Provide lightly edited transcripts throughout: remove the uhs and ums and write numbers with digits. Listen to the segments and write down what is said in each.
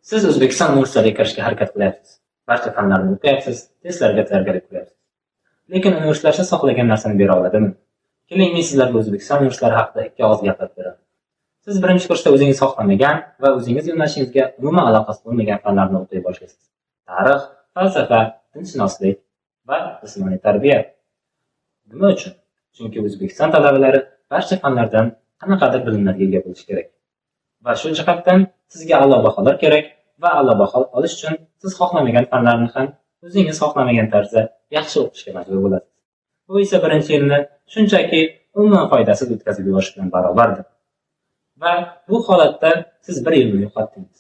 Siz O'zbekiston universitetiga kirishga harakat qilyapsiz. Barcha fanlarni o'qiyapsiz, testlarga tayyorgarlik ko'ryapsiz. Lekin universitetlar siz xohlagan narsani bera oladimi? Keling, men sizlarga O'zbekiston universitetlari haqida ikki og'iz gapirib beraman. Siz birinchi kursda o'zingiz xohlamagan va o'zingiz yo'nalishingizga umuman aloqasi bo'lmagan fanlarni o'qiy boshlaysiz. Tarix, falsafa, dinshunoslik va jismoniy tarbiya. Nima uchun? Chunki O'zbekiston talabalari barcha fanlardan qanaqadir bilimlarga ega bo'lishi kerak. Va shu jihatdan sizga a'lo baholar kerak va a'lo baho olish uchun siz xohlamagan fanlarni ham o'zingiz xohlamagan tarzda yaxshi o'qishga majbur bo'lasiz. Bu esa birinchi yilni shunchaki umuman foydasiz o'tkazib yuborish bilan barobardir. Va bu holatda siz bir yilni yo'qotdingiz.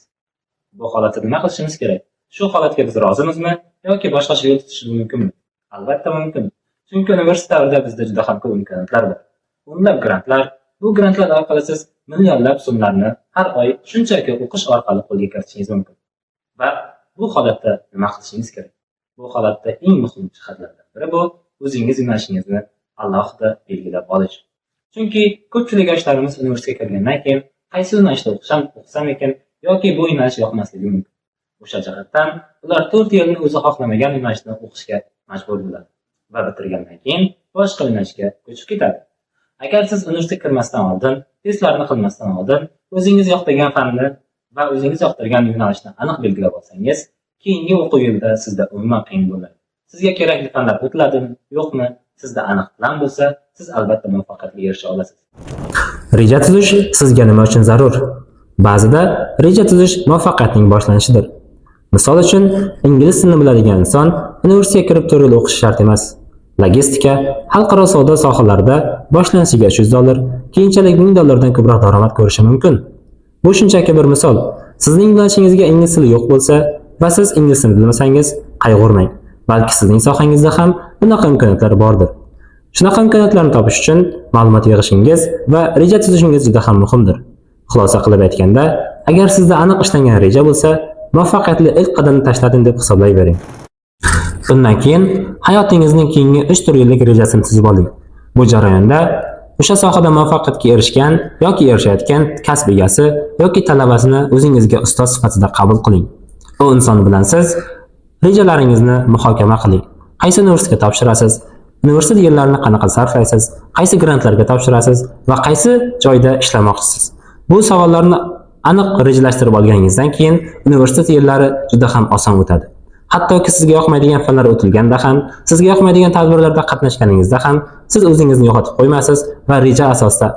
Bu holatda nima qilishimiz kerak? Shu holatga biz rozimizmi yoki boshqacha yo'l tutishimiz mumkinmi? Albatta mumkin. Chunki universitet davrida bizda juda ham ko'p imkoniyatlar bor. O'nlab grantlar, bu grantlar orqali siz millionlab so'mlarni har oy shunchaki o'qish orqali qo'lga kiritishingiz mumkin. Va bu holatda nima qilishingiz kerak? Bu holatda eng muhim jihatlardan biri bu o'zingiz yo'nalishingizni alohida belgilab olish. Chunki ko'pchilik yoshlarimiz universitetga kirgandan keyin qaysi yo'nalishda o'qisam ekan yoki bu yo'nalish yoqmasligi mumkin. O'sha jihatdan ular 4 yilni o'zi xohlamagan yo'nalishni o'qishga majbur bo'ladi va bitirgandan keyin boshqa yo'nalishga ko'chib ketadi. Agar siz universitetga kirmasdan oldin, testlarni qilmasdan oldin o'zingiz yoqtirgan fanni va o'zingiz yoqtirgan yo'nalishni aniq belgilab olsangiz, keyingi o'quv yilida sizda umuman qiyin bo'lmaydi. Sizga kerakli fanlar o'tiladimi, yo'qmi, sizda aniq plan bo'lsa, siz albatta muvaffaqiyatga erisha olasiz. Reja tuzish sizga nima uchun zarur? Ba'zida reja tuzish muvaffaqiyatning boshlanishidir. Misol uchun, ingliz tilini biladigan inson universitetga kirib 4 yil o'qishi shart emas. Logistika, xalqaro savdo sohalarida boshlanishiga 300 dollar, keyinchalik 1000 dollardan ko'proq daromad ko'rishi mumkin. Bu shunchaki bir misol. Sizning yo'nalishingizga ingliz tili yo'q bo'lsa va siz ingliz tilini bilmasangiz, qayg'urmang. Balki sizning sohangizda ham bunaqa imkoniyatlar bordir. Shunaqa imkoniyatlarni topish uchun ma'lumot yig'ishingiz va reja tuzishingiz juda ham muhimdir. Xulosa qilib aytganda, agar sizda aniq ishlangan reja bo'lsa, muvaffaqiyatli ilk qadamni tashladim deb hisoblayvering. Bundan keyin hayotingizning keyingi 3-4 yillik rejasini tuzib oling. Bu jarayonda o'sha sohada muvaffaqiyatga erishgan yoki erishayotgan kasb egasi yoki talabasini o'zingizga ustoz sifatida qabul qiling. U inson bilan siz rejalaringizni muhokama qiling. Qaysi universitetga topshirasiz? Universitet yillarini qanaqa sarflaysiz? Qaysi grantlarga topshirasiz va qaysi joyda ishlamoqchisiz? Bu savollarni aniq rejalashtirib olganingizdan keyin universitet yillari juda ham oson o'tadi. Hattoki sizga yoqmaydigan fanlar o'tilganda ham, sizga yoqmaydigan tadbirlarda qatnashganingizda ham siz o'zingizni yo'qotib qo'ymaysiz va reja asosida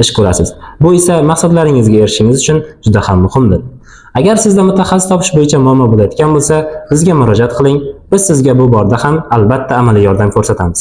ish ko'rasiz. Bu esa maqsadlaringizga erishishingiz uchun juda ham muhimdir. Agar sizda mutaxassis topish bo'yicha muammo bo'layotgan bo'lsa, bizga murojaat qiling. Biz sizga bu borada ham albatta amaliy yordam ko'rsatamiz.